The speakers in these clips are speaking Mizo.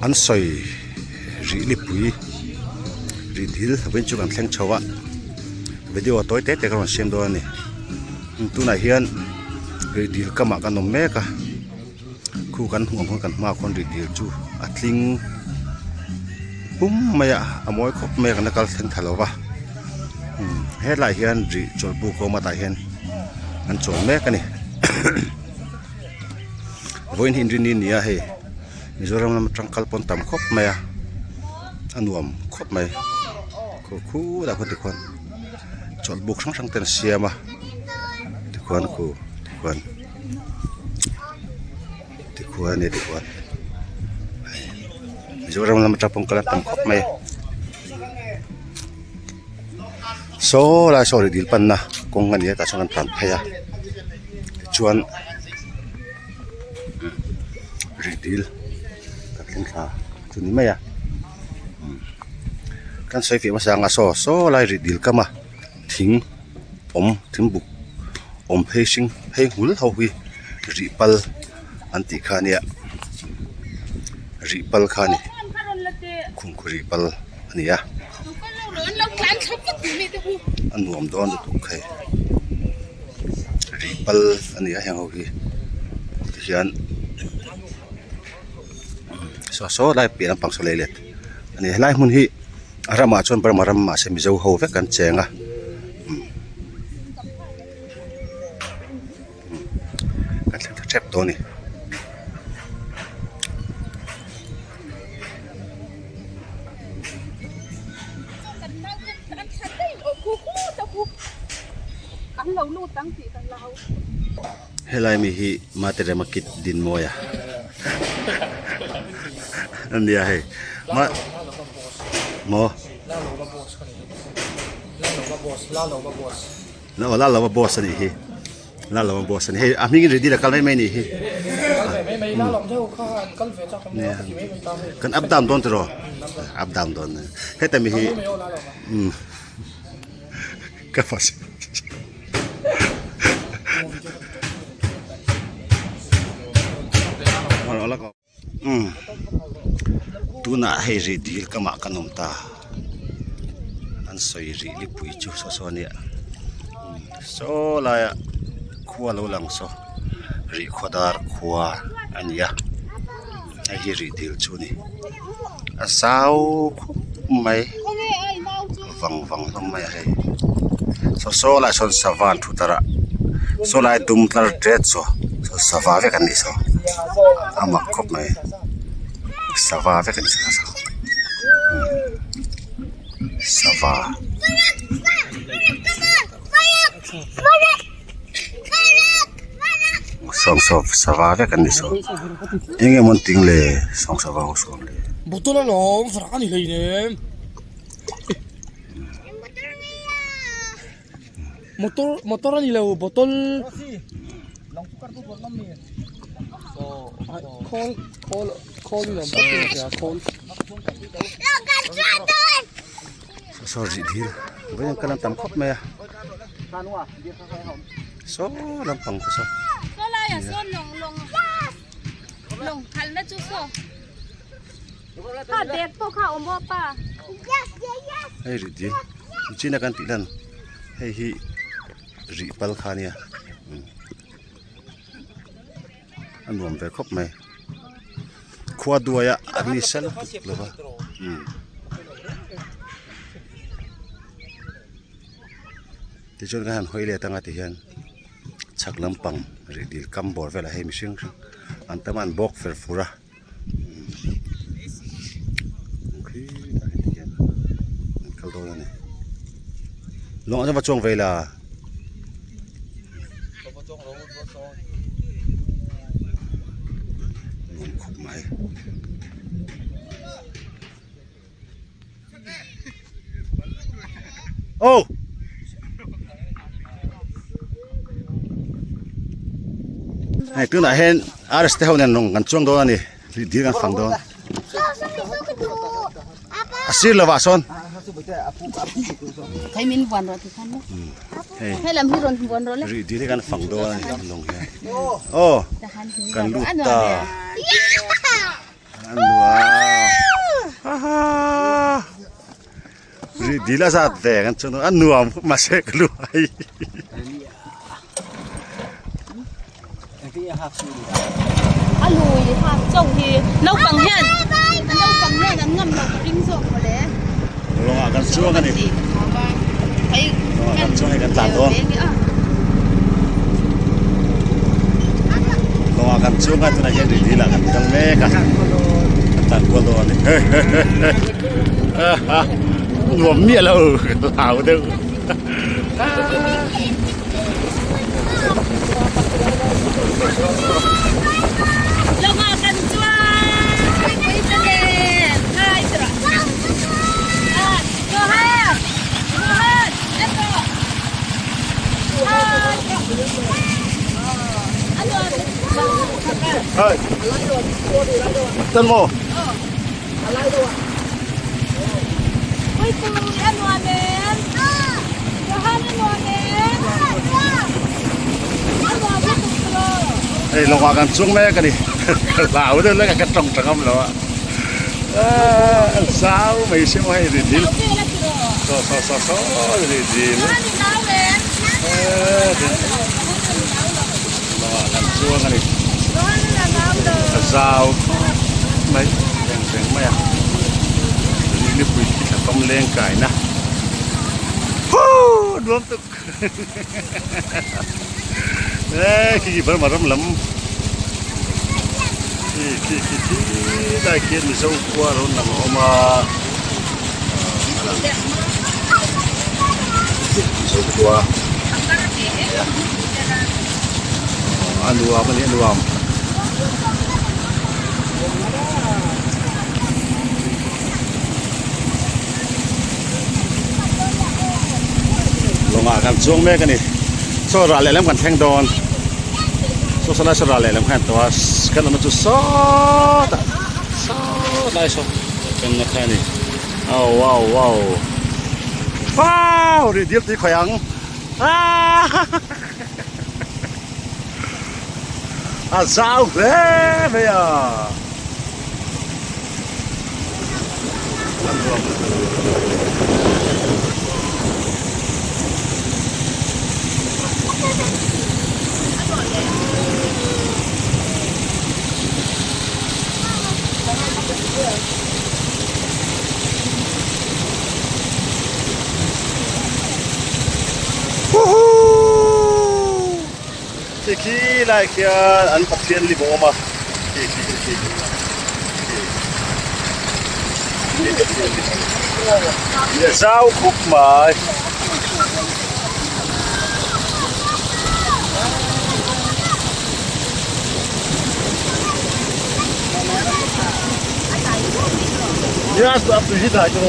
An sawi rih lipui rih dil vawiin chu kan thleng chho a video tawi te te ka rawn siam dawn a ni tunah hian rih dil kamah kan awm mek a khu kan hmuh ang khawn kan hmaah khawn rih dil chu a tling pum mai a a mawi khawp mai a kan la kal thleng thla lo va helaiah hian rih chawlhbuk a awm a tah hian an chawl mek a ni. Vawiin hi inrinni a ni a hei Mizoram lam atang kal pawn tam khawp mai a a nuam khawp mai khu khulai khaw tikhuan chawlh buk hrang hrang te an siam a tikhuan khu tikhuan tikhuan a ni tikhuan hei Mizoram lam atang pawn kal an tam khawp mai a saw lai saw rih dil panna kawng a ni a tah chuan an tlan phei a tichuan. Rih dil ka thleng thla chu ni mai a kan sawi fiah hmasa ang a saw saw lai rih dil kam a thing awm thing buk awm phei hring phei nghul ho hi rih pal an tih kha ania rih pal kha a ni khum khu rih pal a ni a a nuam dawn lutuk hei. Rih pal a ni a heng ho hi tihian saw saw lai piah lampang saw lei let a ni helai hmun hi a ramah chuan Burma ram mahse Mizo ho vek an cheng a kan thleng thla tep tawh a ni. Helai mi hi mate rema kit dinmawi a ania hei ma maw Lalova boss anih hi. La lo boss ani hei a hming in ready la kal mai mai ni hi kan up down dawn tiraw up down dawn heta mi hi um ka fas um tunah hei rih dil kamah kan awm ta an sawi rih lipui chu saw saw ania saw laiah khua lo lang saw rih khaw dar khua a ni a hei hi rih dil chu a ni a zau khawp mai vang vang hlawm mai a hei saw saw laiah sawn sava an thu tar a saw lai dum tlar tet saw sava vek an nih saw a mak khawp mai sava vek an nih saw sava. Sawng saw sava vek an ni saw eng emaw an ting le sawng sava ho sawn le. Bottle alawm farak a ni hleinem motor motor a ni lo bottle khawl khawl khawl ni awm tak a ni khawl. Saw rih dil vawiin kal an tam khawp mai a saw lampang te saw hei rih dil china kan tih lan hei hi rih pal kha ania a nuam ve khawp mai khua duai a an ni sel tuk lo va umm tichuan kan han hawi let anga tihian chhak lampang rih dil kam bawr velah hei mihring hrang an tam a an bawk fer fur a umm khi tah hian tihian an kal dawn a ni lawng ah chuan va chuang ve ila. Nuam khawp mai. Ô! Hei tunah hian RS te ho nen lawng kan chuang dawn a ni dil kan fang dawn. A sir lovah sawn. Thei min vuan rawh ti khan maw. Hei. Hei lam hi rawn vuan rawh le. Rih dil hi kan fang dawn a ni lawng hian. Aw kan lut ta. Ri dil a zat ve kan chuan a nuam khawp mahse ka lu hai. A lui hak chauh hi naupang hian naupang hian an ngam lo ka ring zawk mawle. Lawngah kan chuang a ni. Lawngah kan chuang hei kan tlan dawn. Lawngah kan chuang a tunah hian ri dil ah kan kal mek a. Kan tlan kual dawn a ni. Nuam miah lo ka hlau deuh. Lawngah kan chuang Hey. Tân mô. Hei lawngah kan chuang mek a ni ka hlau deuh lek a ka tawng tha ngam lo a an zau mai si maw hei ri dil saw saw saw saw ri dil lawngah kan chuang a ni a zau khawp mai reng reng mai a nipui khi thla pam leng kaina huu nuam tuk e khi khi Burma ram lam khi khi khi khi lai khian Mizo khua a lo lang a awm a Mizo khua a nuam a ni a nuam. Lawngah kan chuang mek a ni saw ral lehlam kan thleng dawn saw saw lai saw ral lehlam khan tawh a kan awmna chu sawtah saw lai saw chemna kha a ni au au au wow rih dil tui khawi ang aaa a zau hle mai a. Khi khi lai khian an pathian lim a awm a khi khi khi khi khi pathian lim a zau khawp mai. Yes, up to hit I go.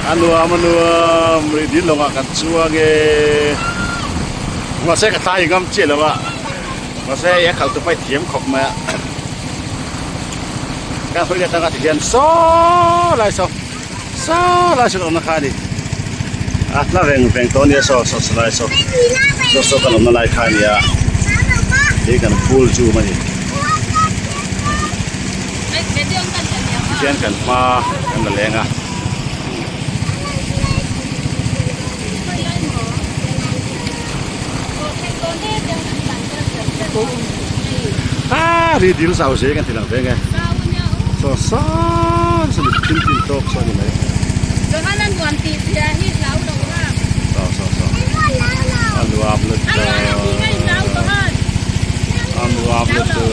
A nuam a nuam rih dil lawngah kan chuang e mahse ka tlai ngam chiah lo a mahse hei a khalh tu pawh hi thiam khawp mai a kan hawi leh atanga tihian saw lai saw saw lai saw awmna kha a ni a tla veng veng tawh a nia saw saw lai saw saw saw kan awmna lai kha a ni a hei kan pool chu awm a ni tihian kan hma kan la leng a. Ri dil zau zel kan ti lang veng e saw saw saw mi thil tin tawk saw a ni mai saw saw saw a nuam lutuk a nuam lutuk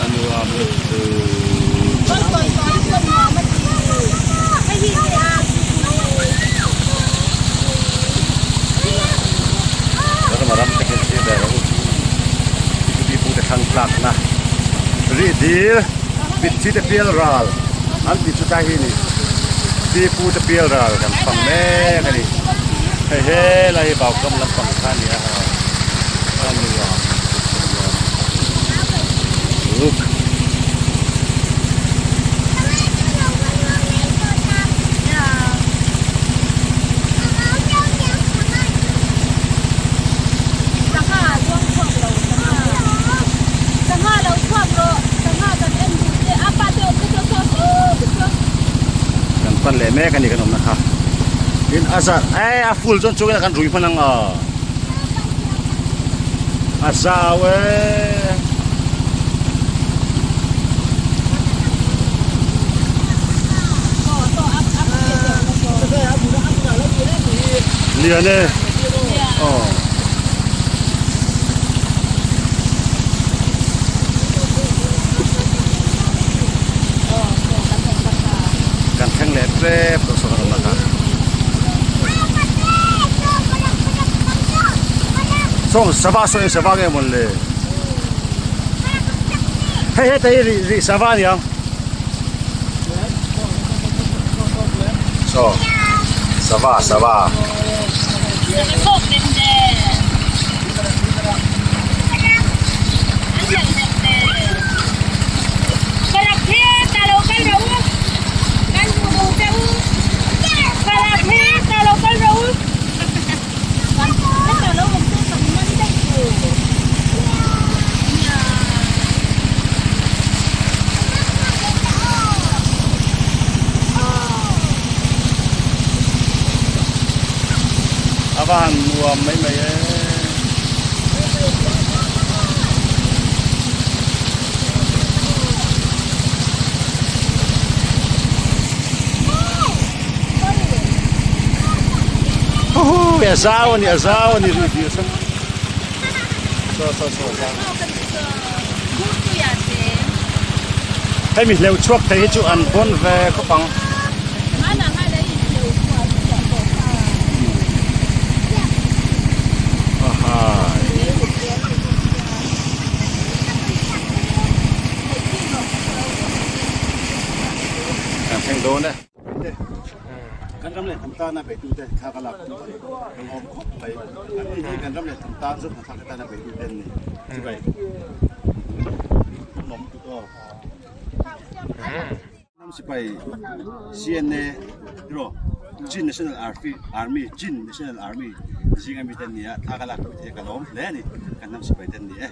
a nuam lutuk. Ram te khin thlir ve rawh u Pipu pu te thlang tlak na rih dil mitthi te pial ral an tih chu tlai hi ni pipu te pial ral kan fang mek a ni hei helai hi vaukam lampang kha a ni a a nuam look. leh mek a ni kan awmna kha tin a zan e a full chuan chungin kan rui hman ang a a zau e. Lian e aw. Kan thleng leh tep tawh sawn a rawn lang a. Sawng sava saw eng sava nge mawn le? Hei heta hi rih rih sava a ni ang. Saw sava sava. A va han nuam mai mai e. Huhu a zau a ni a zau a ni rih dil sawn saw saw saw zau. Hei mi hleuh chhuak thei hi chu an bawn ve khawp ang. Kan thleng dawn e. Kan ram leh hnam tana beitute thla ka lak tum thei ka lawm khawp mai. An ni hi kan ram leh hnam tan zawk hnathak atana beitute an ni. Chibai. Lawm tuk aw. Hnam sipai CNA tiraw Chin National Army Chin National Army zinga mite an ni a, thla ka lak tum thei ka lawm hle a ni. Kan hnam sipai te an ni e.